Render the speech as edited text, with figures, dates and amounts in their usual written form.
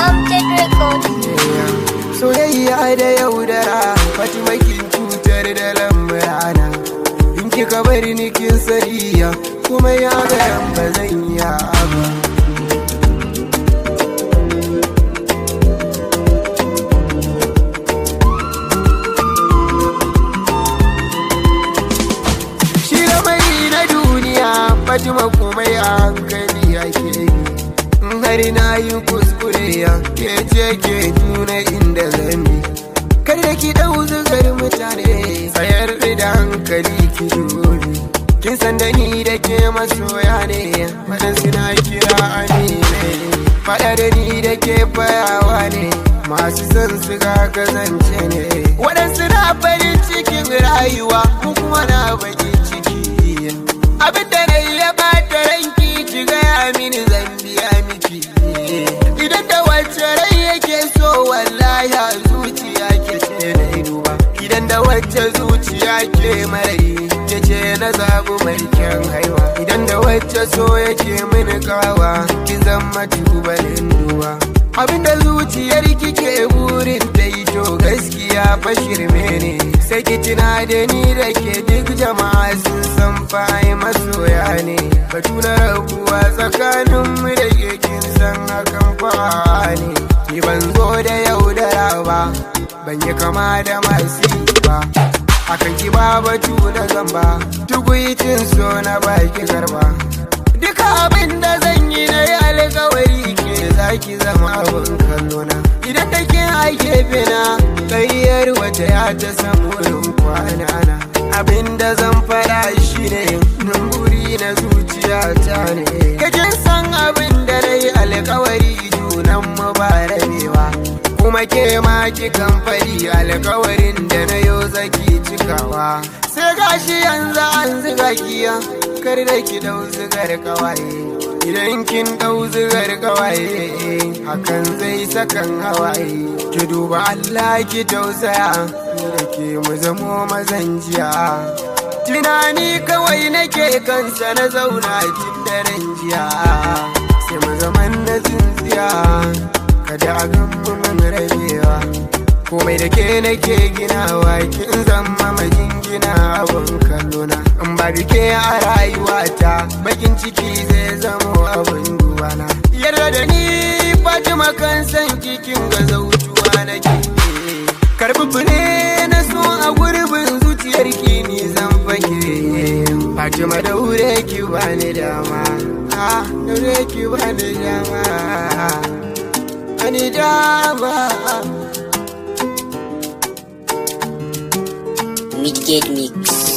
Amjad Records. Soyayya da yaudara, Fatima, kin cutar da lamurana. In kika bari ni, kin sariya kuma ya ga ba zan iya ba. Shi lamari na duniya, Fatima, komai a hankali ake yi. In har na yi kuskure, ya ke ce ke nuna inda zan bi. Kada ki dau zugar mutane, tsayar da hankali ki dubi. Kin san da ni da ke masoya ne, waɗansu na kira amine. Faɗa da ni da ke fayawa ne, masu son su ga kasance ne. Waɗansu na farin cikin rayuwa, mu kuma na bakin ciki. Abin da na yi ya bata ranki, ki gaya mini, zan biya miki. Idan da wacce rai yake so, wallahi a zuciya ke ce na yi duba. Idan da wacce zuciya ke marari, ke ce na zabu mai kyan haiwa. Idan da wacce so yake mini kawa, ki zama tubalin duba. Abinda zuciyar kike burin ta yi, to gaskiya fa shirme ne. Sai ki tuna da ni da ke, duk jama'a sun san fa masoya ne. Batu na rabuwa tsakanin mu da ke, kin san hakan fa ne. Ni ban zo da yaudara ba, ban yi kama da masu yi ba. Akan ki ba batu na zamba, tukuicin so na baki garba. Duka abin da zan yi, na yi alkawari ke zaki zama abin kallona. Idan da ke a gefe na, ƙaryar wata ya ta samu wurin kwana na. Abin da zan fara shi ne buri na zuciya ta ne. Kakin san abin da na yi alkawari, junan mu ba rabewa. Kuma ke ma kikan fari, alkawarin da na yo zaki cikawa. Sai gashi yanzu an ziga kiya, kar da ki dau zigar kawaye. Idan kin dau zigar kawaye, hakan zai sakan hawaye. Ki duba Allah, ki tausaya, ni da ke mu zamo mazan jiya. Tunani kawai nake kansa, na zauna tun daren jiya. Sai mu zaman na tsintsiya, kada a gan mu mun rabewa. Komai da ke nake ginawa, kin zama majingina, abun kallona. In ba ke a rayuwata, bakin ciki zai zamo abun dubana. Yarda da ni, Fatima, kan san kikin ga zautuwa nake. Karbi fure na so a gurbin zuciyar ki ni zan fake. Fatima, daure ki bani dama. Ah, daure ki bani dama. Bani dama. Midgate Mix.